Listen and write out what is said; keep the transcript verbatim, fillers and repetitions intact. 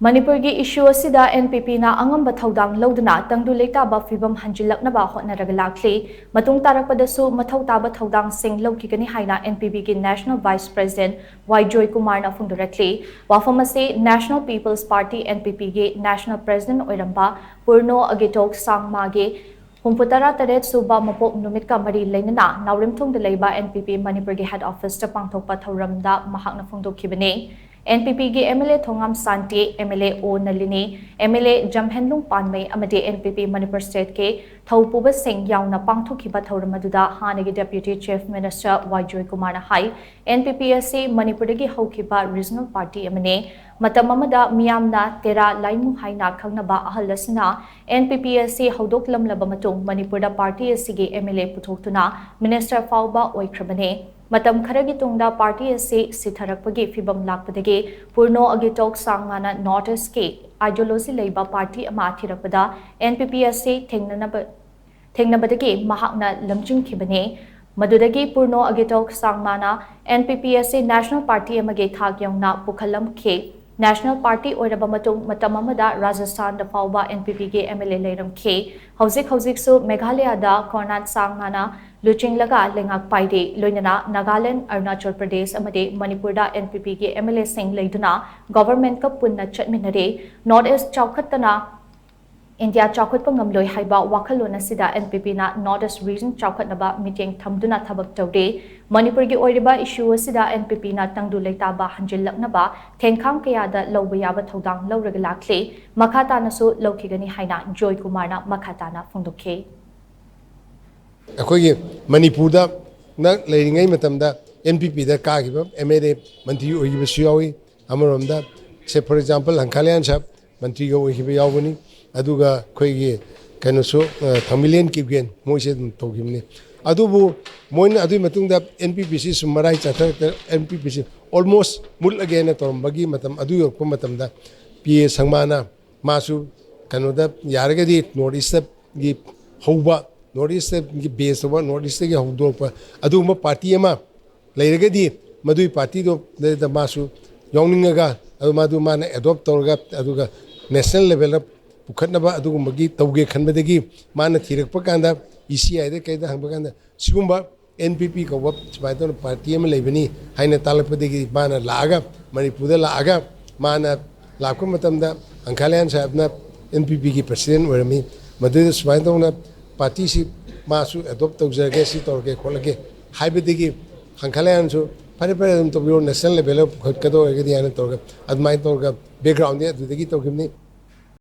ꯃꯅꯤꯄꯨꯔꯒꯤ ꯏꯁꯨ ꯑꯁꯤꯗ ꯑꯦꯟ ꯄꯤ ꯄꯤꯅ ꯑꯉꯝꯕ ꯊꯧꯗꯥꯡ ꯂꯧꯗꯨꯅ ꯇꯪꯗꯨ ꯂꯩꯇꯥꯕ ꯐꯤꯕꯝ ꯍꯟꯖꯤꯜꯂꯛꯅꯕ ꯍꯣꯠꯅꯔꯒ ꯂꯥꯛꯂꯤ꯫ ꯃꯇꯨꯡ ꯇꯥꯔꯛꯄꯗꯁꯨ ꯃꯊꯧ ꯇꯥꯕ ꯊꯧꯗꯥꯡꯁꯤꯡ ꯂꯧꯈꯤꯒꯅꯤ ꯍꯥꯏꯅ ꯑꯦꯟ ꯄꯤ ꯄꯤꯒꯤ National Vice President ꯋꯥꯏ ꯖꯣꯏꯀꯨꯃꯥꯔꯅ ꯐꯣꯡꯗꯣꯔꯛꯂꯤ꯫ ꯋꯥꯐꯝ ꯑꯁꯤ National People's Party, N P P, ꯒꯤ National President ꯑꯣꯏꯔꯝꯕ ꯄꯨꯔꯅꯣ ꯑꯒꯤꯇꯣꯛ ꯁꯥꯡꯃꯥꯒꯤ ꯍꯨꯝꯐꯨꯇꯔꯥ ꯇꯔꯦꯠ ꯁꯨꯕ ꯃꯄꯣꯛ ꯅꯨꯃꯤꯠꯀ ꯃꯔꯤ ꯂꯩꯅꯅ ꯅꯥꯎꯔꯦꯝꯊꯣꯡꯗ ꯂꯩꯕ ꯑꯦꯟ ꯄꯤ ꯄꯤ ꯃꯅꯤꯄꯨꯔꯒꯤ head office ꯇ ꯄꯥꯡꯊꯣꯛꯄ ꯊꯧꯔꯝꯗ ꯃꯍꯥꯛꯅ ꯐꯣꯡꯗꯣꯛꯈꯤꯕꯅꯤ꯫ ꯑꯦꯟ ꯄꯤ ꯄꯤꯒꯤ M L A Thongam Shanti, M L A ꯑꯣ ꯅꯂꯤꯅꯤ, ꯑꯦꯝ ꯑꯦꯜ ꯑꯦ ꯖꯝꯍꯦꯟꯂꯨꯡ ꯄꯥꯟꯃꯩ ꯑꯃꯗꯤ ꯑꯦꯟ ꯄꯤ ꯄꯤ ꯃꯅꯤꯄꯨꯔ state ꯀꯤ ꯊꯧꯄꯨꯕꯁꯤꯡ ꯌꯥꯎꯅ ꯄꯥꯡꯊꯣꯛꯈꯤꯕ ꯊꯧꯔꯝ ꯑꯗꯨꯗ ꯍꯥꯟꯅꯒꯤ Deputy Chief Minister ꯋꯥꯏ ꯖꯣꯏꯀꯨꯃꯥꯔꯅ ꯍꯥꯏ, ꯑꯦꯟ ꯄꯤ ꯄꯤ ꯑꯁꯤ ꯃꯅꯤꯄꯨꯔꯗꯒꯤ ꯍꯧꯈꯤꯕ regional party ꯑꯃꯅꯤ꯫ ꯃꯇꯝ ꯑꯃꯗ ꯃꯤꯌꯥꯝꯅ ꯇꯦꯔꯥ ꯂꯥꯏꯃꯨ ꯍꯥꯏꯅ ꯈꯪꯅꯕ ꯑꯍꯜ ꯑꯁꯤꯅ ꯑꯦꯟ ꯄꯤ ꯄꯤ ꯑꯁꯤ ꯍꯧꯗꯣꯛꯂꯝꯂꯕ ꯃꯇꯨꯡ ꯃꯅꯤꯄꯨꯔꯗ party ꯑꯁꯤꯒꯤ ꯑꯦꯝ ꯑꯦꯜ ꯑꯦ ꯄꯨꯊꯣꯛꯇꯨꯅ minister ꯐꯥꯎꯕ ꯑꯣꯏꯈ꯭ꯔꯕꯅꯤ꯫ ꯃꯇꯝ ꯈꯔꯒꯤ ꯇꯨꯡꯗ party ꯑꯁꯤ ꯁꯤꯊꯔꯛꯄꯒꯤ ꯐꯤꯕꯝ ꯂꯥꯛꯄꯗꯒꯤ ꯄꯨꯔꯅꯣ ꯑꯒꯤꯇꯣꯛ ꯁꯥꯡꯃꯥꯅ North East ꯀꯤ ideology ꯂꯩꯕ party ꯑꯃ ꯊꯤꯔꯛꯄꯗ ꯑꯦꯟ ꯄꯤ ꯄꯤ ꯑꯁꯤ ꯊꯦꯡꯅꯅꯕ, ꯊꯦꯡꯅꯕꯗꯒꯤ ꯃꯍꯥꯛꯅ ꯂꯝꯖꯤꯡꯈꯤꯕꯅꯤ꯫ ꯃꯗꯨꯗꯒꯤ ꯄꯨꯔꯅꯣ ꯑꯒꯤꯇꯣꯛ ꯁꯥꯡꯃꯥꯅ ꯑꯦꯟ ꯄꯤ ꯄꯤ ꯑꯁꯤ national party ꯑꯃꯒꯤ ꯊꯥꯛ ꯌꯧꯅ ꯄꯨꯈꯠꯂꯝꯈꯤ꯫ National party ꯑꯣꯏꯔꯕ ꯃꯇꯨꯡ ꯃꯇꯝ ꯑꯃꯗ ꯔꯥꯖꯁꯊꯥꯟꯗ ꯐꯥꯎꯕ ꯑꯦꯟ ꯄꯤ ꯄꯤꯒꯤ ꯑꯦꯝ ꯑꯦꯜ ꯑꯦ ꯂꯩꯔꯝꯈꯤ꯫ ꯍꯧꯖꯤꯛ ꯍꯧꯖꯤꯛꯁꯨ ꯃꯦꯘꯥꯂꯌꯥꯗ ꯀꯣꯔꯅꯥꯠ ꯁꯥꯡꯃꯥꯅ ꯂꯨꯆꯤꯡꯂꯒ ꯂꯩꯉꯥꯛ ꯄꯥꯏꯔꯤ꯫ ꯂꯣꯏꯅꯅ ꯅꯥꯒꯥꯂꯦꯟ, ꯑꯔꯨꯅꯥꯆꯜ ꯄ꯭ꯔꯗꯦꯁ ꯑꯃꯗꯤ ꯃꯅꯤꯄꯨꯔꯗ ꯑꯦꯟ ꯄꯤ ꯄꯤꯒꯤ ꯑꯦꯝ ꯑꯦꯜ ꯑꯦꯁꯤꯡ ꯂꯩꯗꯨꯅ government ꯀ ꯄꯨꯟꯅ ꯆꯠꯃꯤꯟꯅꯔꯤ꯫ North East ꯆꯥꯎꯈꯠꯇꯅ ꯏꯟꯗꯤꯌꯥ ꯆꯥꯎꯈꯠꯄ ꯉꯝꯂꯣꯏ ꯍꯥꯏꯕ ꯋꯥꯈꯜꯂꯣꯟ ꯑꯁꯤꯗ ꯑꯦꯟ ꯄꯤ ꯄꯤꯅ North East region ꯆꯥꯎꯈꯠꯅꯕ ꯃꯤꯠꯌꯦꯡ ꯊꯝꯗꯨꯅ ꯊꯕꯛ ꯇꯧꯔꯤ꯫ ꯃꯅꯤꯄꯨꯔꯒꯤ ꯑꯣꯏꯔꯤꯕ ꯏꯁꯨ ꯑꯁꯤꯗ ꯑꯦꯟ ꯄꯤ ꯄꯤꯅ ꯇꯪꯗꯨ ꯂꯩꯇꯥꯕ ꯍꯟꯖꯤꯜꯂꯛꯅꯕ ꯊꯦꯡꯈꯥꯡ ꯀꯌꯥꯗ ꯂꯧꯕ ꯌꯥꯕ ꯊꯧꯗꯥꯡ ꯂꯧꯔꯒ ꯂꯥꯛꯂꯤ꯫ ꯃꯈꯥ ꯇꯥꯅꯁꯨ ꯂꯧꯈꯤꯒꯅꯤ ꯍꯥꯏꯅ ꯖꯣꯏ ꯀꯨꯃꯥꯔꯅ ꯃꯈꯥ ꯇꯥꯅ ꯐꯣꯡꯗꯣꯛꯈꯤ꯫ ꯑꯩꯈꯣꯏꯒꯤ ꯃꯅꯤꯄꯨꯔꯗ ꯅ ꯂꯩꯔꯤꯉꯩ ꯃꯇꯝꯗ ꯑꯦꯟ ꯄꯤ ꯄꯤꯗ ꯀꯥꯈꯤꯕ ꯑꯦꯝ ꯑꯦꯜ ꯑꯦ ꯃꯟꯇ꯭ꯔꯤ ꯑꯣꯏꯈꯤꯕꯁꯨ ꯌꯥꯎꯏ꯫ ꯑꯃꯔꯣꯝꯗ, say for example, ꯍꯪꯈꯥꯂꯤꯌꯥꯟ ꯁꯥꯍꯕ ꯃꯟꯇ꯭ꯔꯤꯒ ꯑꯣꯏꯈꯤꯕ ꯌꯥꯎꯕꯅꯤ꯫ ꯑꯗꯨꯒ ꯑꯩꯈꯣꯏꯒꯤ ꯀꯩꯅꯣꯁꯨ, ꯑ, ꯊꯥꯡꯃꯤꯂꯦꯟ ꯀꯤꯞꯒꯦꯟ, ꯃꯣꯏꯁꯦ ꯑꯗꯨꯝ ꯇꯧꯈꯤꯕꯅꯤ꯫ ꯑꯗꯨꯕꯨ ꯃꯣꯏꯅ ꯑꯗꯨꯒꯤ ꯃꯇꯨꯡꯗ ꯑꯦꯟ ꯄꯤ ꯄꯤ ꯁꯤ ꯁꯨꯝ ꯃꯔꯥꯏ ꯆꯠꯊꯔꯛꯇ, ꯑꯦꯟ ꯄꯤ ꯄꯤ ꯁꯤ almost ꯃꯨꯠꯂꯒꯦꯅ ꯇꯧꯔꯝꯕꯒꯤ ꯃꯇꯝ ꯑꯗꯨ ꯌꯧꯔꯛꯄ ꯃꯇꯝꯗ ꯄꯤ ꯑꯦ ꯁꯪꯃꯥꯅ ꯃꯥꯁꯨ ꯀꯩꯅꯣꯗ ꯌꯥꯔꯒꯗꯤ North East ꯀꯤ ꯍꯧꯕ, North East ꯀꯤ base ꯇꯧꯕ, North East ꯇꯒꯤ ꯍꯧꯗꯣꯔꯛꯄ ꯑꯗꯨꯒꯨꯝꯕ party ꯑꯃ ꯂꯩꯔꯒꯗꯤ ꯃꯗꯨꯒꯤ party ꯗꯨꯗ ꯃꯥꯁꯨ ꯌꯥꯎꯅꯤꯡꯉꯒ ꯑꯗꯨ ꯃꯥꯗꯨ ꯃꯥꯅ ꯑꯦꯗꯣꯞ ꯇꯧꯔꯒ, ꯑꯗꯨꯒ ꯅꯦꯁꯅꯦꯜ ꯂꯦꯚꯦꯜꯗ ꯄꯨꯈꯠꯅꯕ ꯑꯗꯨꯒꯨꯝꯕꯒꯤ ꯇꯧꯒꯦ ꯈꯟꯕꯗꯒꯤ ꯃꯥꯅ ꯊꯤꯔꯛꯄ ꯀꯥꯟꯗ, ꯏ ꯁꯤ ꯑꯥꯏꯗ ꯀꯩꯗ ꯍꯪꯕ ꯀꯥꯟꯗ, ꯁꯤꯒꯨꯝꯕ ꯑꯦꯟ ꯄꯤ ꯄꯤ ꯀꯧꯕ ꯁꯨꯃꯥꯏꯅ ꯇꯧꯅ ꯄꯥꯔꯇꯤ ꯑꯃ ꯂꯩꯕꯅꯤ ꯍꯥꯏꯅ ꯇꯥꯛꯂꯛꯄꯗꯒꯤ ꯃꯥꯅ ꯂꯥꯛꯑꯒ, ꯃꯅꯤꯄꯨꯔꯗ ꯂꯥꯛꯑꯒ, ꯃꯥꯅ ꯂꯥꯛꯄ ꯃꯇꯝꯗ ꯑꯪꯈꯥꯂꯌꯥꯟ ꯁꯥꯍꯦꯕꯅ ꯑꯦꯟ ꯄꯤ ꯄꯤꯒꯤ ꯄ꯭ꯔꯁꯤꯗꯦꯟ ꯑꯣꯏꯔꯝꯃꯤ꯫ ꯃꯗꯨꯗ ꯁꯨꯃꯥꯏꯅ ꯇꯧꯅ ꯄꯥꯔꯇꯤꯁꯤ ꯃꯥꯁꯨ ꯑꯦꯗꯣꯞ ꯇꯧꯖꯔꯒꯦ, ꯁꯤ ꯇꯧꯔꯒꯦ ꯈꯣꯠꯂꯒꯦ ꯍꯥꯏꯕꯗꯒꯤ ꯑꯪꯈꯥꯂꯌꯥꯟꯁꯨ "ꯐꯔꯦ, ꯐꯔꯦ, ꯑꯗꯨꯝ ꯇꯧꯕꯤꯔꯣ, ꯅꯦꯁꯅꯦꯜ ꯂꯦꯚꯦꯜꯗ ꯄꯨꯈꯠꯀꯗꯧꯔꯒꯗꯤ" ꯍꯥꯏꯅ ꯇꯧꯔꯒ, ꯑꯗꯨꯃꯥꯏꯅ ꯇꯧꯔꯒ ꯕꯦꯛꯒ꯭ꯔꯥꯎꯟꯗꯤ ꯑꯗꯨꯗꯒꯤ ꯇꯧꯈꯤꯕꯅꯤ꯫